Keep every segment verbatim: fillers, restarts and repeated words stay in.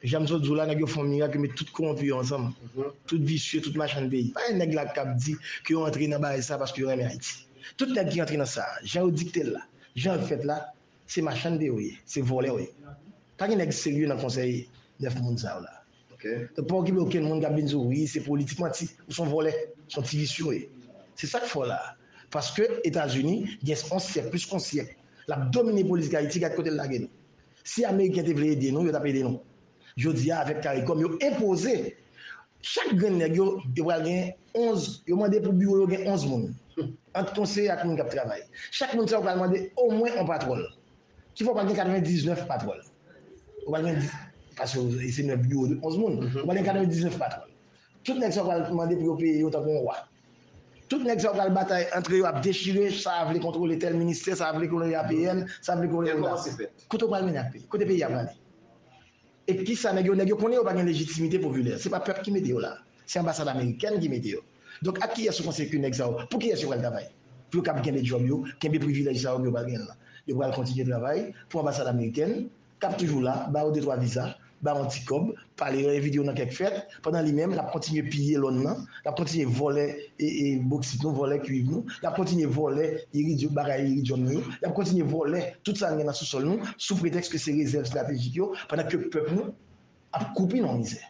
Jan m sot di w la, nèg yo fè yon mirak, yo met tout kowonpi yo ansanm. Tout visye, tout machann peyi. Pa gen nèg la k ap di ke yo antre nan bagay sa paske yo renmen Ayiti. Tout nèg ki antre nan sa, jan yo dikte l la, jan l fèt la, se machann peyi yo ye, se vòlè yo ye. Pa gen nèg serye nan konsèy nèf moun sa yo la. Donk, pa okipe okenn moun k ap vin di w, wi, se politik, manti. Ou se yon vòlè, se yon ti visye w ye. Se sa k fè w la. Paske Etazini gen yon syèk, plis ke yon syèk, l ap domine politik Ayiti, gad kote l lage nou. Si Ameriken te vle ede nou, yo t ap ede nou. Jodi a, avèk CARICOM, yo enpoze chak grenn nèg yo, yo pral gen onz, yo mande pou biwo yo gen onz moun. Ant konseye ak moun k ap travay. Chak moun sa yo pral mande omwen yon patwòl. Ki fè w pral gen katrevendiznèf patwòl. Ou pral gen, paske se nèf biwo de onz moun. Ou pral gen katrevendiznèf patwòl. Tout nèg sa yo pral mande pou yo peye yo tankou yon wa. Tout nèg sa yo pral batay antre yo, ap dechire, sa a vle kontwole tèl ministè, sa a vle kontwole A P N, sa a vle kontwole la. Kote w pral mennen ak peyi? Kote peyi a prale? E kisa nèg yo, nèg yo konnen yo pa gen lejitimite popilè. Se pa pèp ki mete yo la. Se anbasad amerikèn ki mete yo. Donk, ak kiyès ou panse ke nèg sa yo, pou kiyès yo pral travay? Pou yo kab kenbe djòb yo, kenbe privilèj sa yo ke yo pral genyen la. Yo pral kontinye travay pou anbasad amerikèn, k ap toujou la, ba yo de twa viza, ba yo yon ti kòb, pale yo, envite yo nan kèk fèt, pandan li menm, l ap kontinye piye lòn nan, l ap kontinye vòlè e, e, boksit nou, vòlè kuiv nou, l ap kontinye vòlè iridyòm, bagay iridyòm nou yo, l ap kontinye vòlè tout sa n gen nan sousòl nou, sou pretèks ke se rezèv estratejik yo, pandan ke pèp nou ap koupi nan mizè.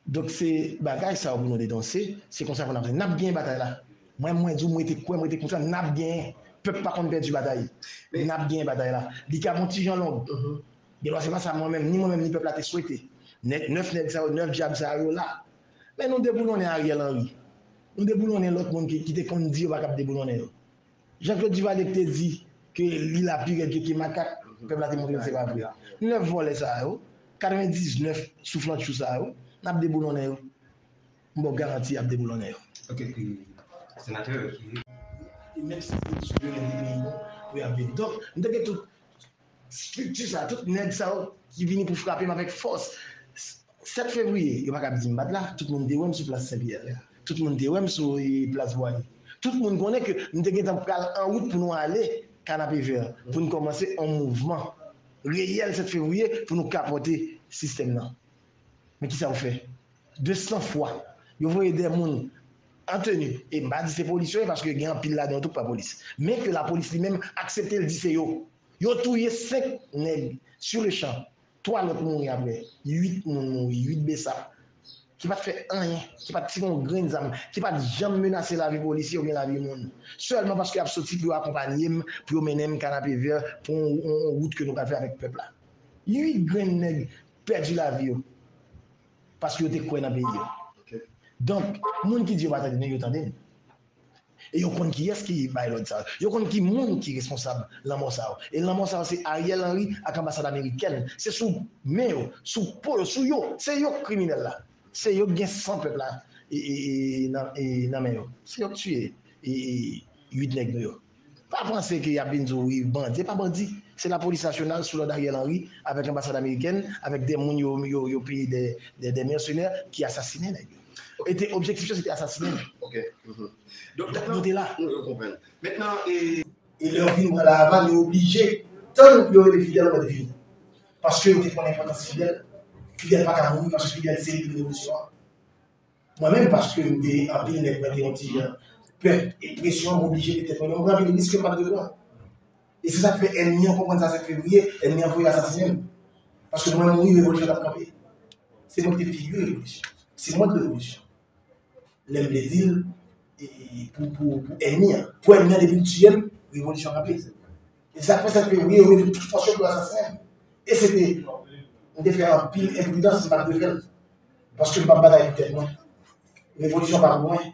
Donk, se bagay sa yo pou nou denonse, se konsa pou n ap, n ap genyen batay la. Mwen, mwen di w, mwen te kwè, mwen te konfyan, n ap genyen. Pèp pa konn pèdi batay. N ap genyen batay la. Li ka yon ti jan long. Gen lwa se pa sa mwen menm, ni mwen menm, ni pèp la te swete. Nèg, nèf nèg sa yo, nèf dyab sa yo la. Men nou deboulonnen Ariel Henry. Nou deboulonnen lòt moun ki, ki te konn di yo pa kab deboulonnen yo. Jean Claude Duvalier ki te di ke li la pi rèd ke, ke makak, pèp la te montre l se pa vre. Nèf vòlè sa yo, katrevendiznèf souflantchou sa yo, n ap deboulonnen yo. M ba w garanti y ap deboulonnen yo. Ok, e, senatè, e, e menm si se sou teren de peyi nou pou y ap vin. Donk, m te gen tout estrikti sa, tout nèg sa yo ki vini pou frape m avèk fòs. Sèt fevriye, yo pa kab di m pa t la, tout moun te wè m sou plas Senpyè, tout moun te wè m sou, e, plas Bwaye. Tout moun konnen ke m te gentan pral an wout pou nou ale Kanapevè, pou n kòmanse yon mouvman reyèl sèt fevriye pou nou kapòte sistèm nan. Men kisa yo fè? De san fwa, yo voye de moun an teni, e m pa di se polis yo ye, paske gen anpil ladan yo tou k pa polis, men ke lapolis li menm aksepte l di se yo. Yo touye senk nèg sur le champ. Twa lòt mouri apre. Uit moun mouri, uit besap. Ki pa t fè anyen, ki pa t tire yon grenn zam, ki pa t janm menase lavi polisye oubyen lavi moun. Sèlman paske y ap soti pou yo akonpanye m, pou yo mennen m Kanapevè, pou yon, yon, yon wout ke nou pral fè avèk pèp la. Uit grenn nèg pèdi lavi yo. Paske yo te kwè nan peyi yo. Donk, moun ki di yo pa tande nou, yo tande n. E yo konn kiyès ki bay lòd sa yo. Yo konn ki moun ki responsab lanmò sa yo. E lanmò sa yo se Ariel Henry ak anbasad amerikèn. Se sou men yo, sou po yo, sou yo. Se yo k kriminèl la. Se yo k gen san pèp la e, e, e, nan, e, nan men yo. Se yo k tiye e, e, uit nèg nou yo. Pa panse ke y ap vin di w, wi, bandi. E pa bandi. Se lapolis nasyonal sou lòd Ariel Henry, avèk anbasad amerikèn, avèk de moun yo, yo, yo peye de, de, de mèsenè ki asasinen nèg yo. E te, objektif yo, se te asasinen nèg. Ok. Donk, nou te la. Nou konprann. Mentnan, e, e lè yo vin pran Lahavàn, yo oblije tann pou yo rele Fidèl anvan l vini. Paske yo te konn enpòtans Fidèl. Fidèl pa ka mouri, paske Fidèl se lidè revolisyon an. Mwen menm, paske m te anpil nèg mwen te yon ti jan pè e presyon, m oblije mete tèt mwen, m pran anpil risk ke m pa t dwe pran. E se sa k fè ènmi an konprann sa sèt fevriye, ènmi an voye asasinen m. Paske mwen mouri, revolisyon t ap kanpe. Se mwen ki te figi revolisyon. Se mwen ki revolisyon. Lè m vle di l, e, e, pou, pou, pou ènmi an. Pou ènmi an, depi l tiye m, revolisyon kanpe. E sa k fè sèt fevriye, yo mete tout fòs yo pou yo asasinen m. E se te, m te fè anpil enpridans, m pa t dwe fè l. Paske m p ap batay pou tèt mwen. Revolisyon pa pou mwen.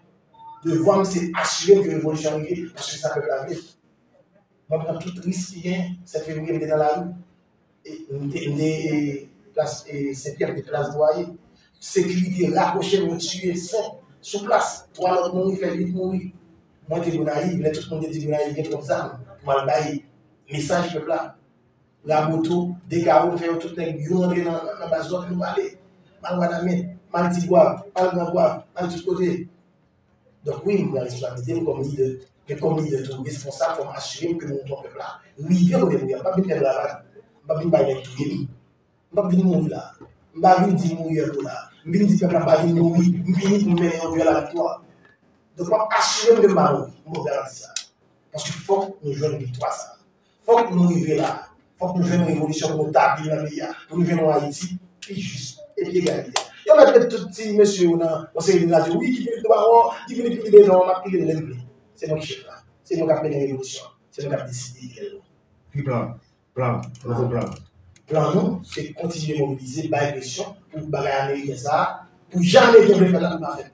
Devwa m se asire m ke revolisyon rive, paske se sa pèp la vle. Mwen pran tout risk ki gen, sèt fevriye m te nan lari. E m te, m te, e, plas, e, Senpyè, m te plas Bwaye. Sekirite rapwoche m, yo tiye senk sou plas. Twa lòt mouri, fè uit mouri. Mwen te Gonayiv, lè tout moun te di Gonayiv gen twòp zam pou m al bay mesaj pèp la. Raboto, Dekawo, m fè yo tout nèg, youn rantre nan, nan, nan baz lòt, nou pale. M al Wanament, m al Tigwav, m al Gran Gwav, m al tout kote. Donk wi, m pran responsablite m kòm lidè, men kòm lidè tou responsab, fò m asire m ke mouvman pèp la rive kote pou ye. M p ap vin fè bravad, m p ap vin bay nèg touye m. M p ap vin mouri la. M pa vin di mouri an tou la. M vin di pèp la pa vin mouri. M vini pou m mennen yo vè laviktwa. Donk, m ap asire m ke m pa mouri. M ba w garanti sa. Paske fòk nou jwenn viktwa sa. Fòk nou rive la. Fòk nou jwenn revolisyon pou nou tabli nan peyi a. Pou nou jwenn yon Ayiti pi jis e pi egalitè. Yo mèt met tout ti mesye yo nan yon seri de radyo. Wi, Guy Philippe nou pa wè, Guy Philippe li bezwen, m ap pile l lè l vle. Se mwen ki chèf la. Se mwen k ap mennen revolisyon. Se mwen k ap deside kilè l bon. Ki plan? Plan. Nouvo plan. Plan nou, se kontinye mobilize, bay presyon pou bagay ameriken sa a, pou jan ameriken vle fè l la, pou l pa fèt.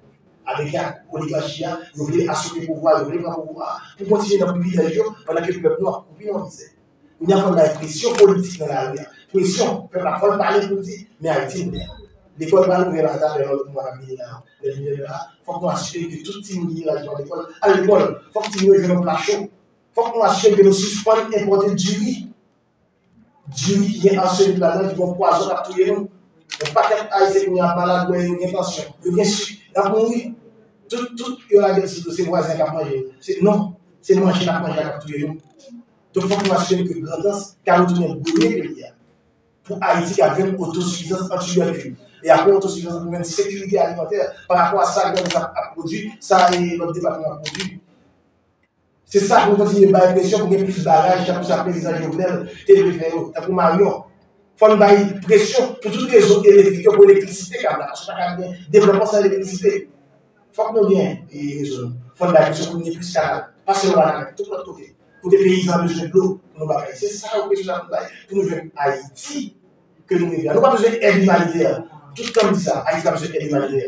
Ameriken ak oligachi a, yo vle asouple pouvwa, yo vle pran pouvwa a, pou kontinye nan privilèj yo, pandan ke pèp nou ap koupi nan mizè. Kounye a, fò n bay presyon politik nan lari a. Presyon, pèp la, fò l pale pou l di, men Ayiti, nou la. Lekòl pral ouvè la, talè, nan lòt mwa k ap vini la. Lè l vini la, fòk nou asire ke tout timoun ki gen laj pou al lekòl, al lekòl. Fòk timoun yo jwenn yon pla cho. Fòk nou asire ke nou sispann enpòte diri. Diri ki gen arsenik ladan, ki gen pwazon k ap touye nou. Yon pakèt Ayisyen kounye a ap malad, wè yo gen tansyon, yo gen sik, y ap mouri. Tout, tout, yo lage l sou do, se vwazen k ap manje yo. Se, non, se manje n ap manje a k ap touye nou. Donk, fòk nou asire ke Grandans ka retounen premye peyi a. Pou Ayiti ka jwenn otosifizans an tibèkil. E apre otosifizans, pou jwenn sekirite alimantè pa rapò a sa Grandans ap, ap pwodui, sa e lòt depatman ap pwodui. Se sa pou n kontinye bay presyon pou gen plis baraj, tankou sa prezidan Jovenel te vle fè yo, tankou Marion. Fò n bay presyon pou tout rezo elektrik yo, pou elektrisite kab la, paske pa ka gen devlopman san elektrisite. Fòk nou gen, e, rezo nou. Fò n bay presyon pou n gen plis kanal. Pa sèlman Wanament, tout lòt kote. Kote peyizan bezwen dlo pou nou bagay. Se sa yo presyon sa pou n bay, pou nou jwenn Ayiti ke nou reve a. Nou pa bezwen èd imanitè. Tout tan m di sa, Ayiti pa bezwen èd imanitè.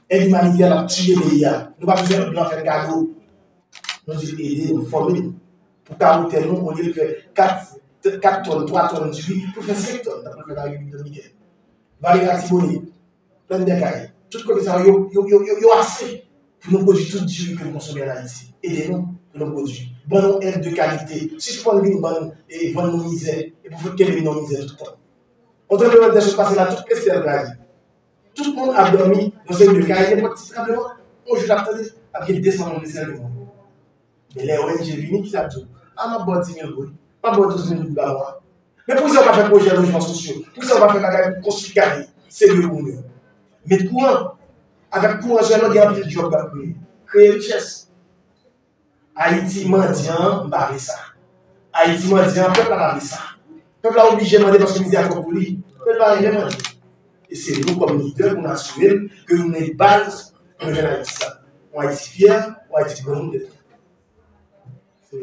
Èd imanitè l ap tiye peyi a. Nou pa bezwen blan fè n kado. Nou di l ede nou, fòme nou. Pou kado tè nou, olye l fè kat, kat tòn, twa tòn diri, pou fè senk tòn, tankou l fè nan Repiblik Dominikèn. Vale Latibonit, Plèn dè Kay, tout kote sa yo, yo, yo, yo, yo ase pou nou pwodui tout diri ke nou konsome ann Ayiti. Ede nou pou nou pwodui. Ban nou èd de kalite. Sispann vin ban, e, vann nou mizè, e pou fout kenbe nou nan mizè tout tan. Yon tranblemanntè sot pase la, tout estèl rayi. Tout moun ap dòmi nan seri de kay, nenpòt ti tranbleman, yon jou n ap tande, ap gen de san moun nan seri de moun. Men lè O N G vini, ki sa ap di w? A, m ap ba w dis mil goud, m ap ba w douz mil goud pa mwa. Men poukisa w pa fè pwojè lojman sosyo? Poukisa w pa fè bagay pou konstwi kay serye pou moun yo? Met kouran. Avèk kouran sèlman, gen anpil djòb k ap kreye. Kreye richès. Ayiti mandyan an, m pa vle sa. Ayiti mandyan an, pèp la pa vle sa. Pèp la oblije mande paske mizè a twòp pou li. Pèp la renmen mande. E se nou kòm lidè pou n asire l ke nou gen baz pou nou jwenn Ayiti sa. Yon Ayiti fyè, yon Ayiti granmoun demen. Se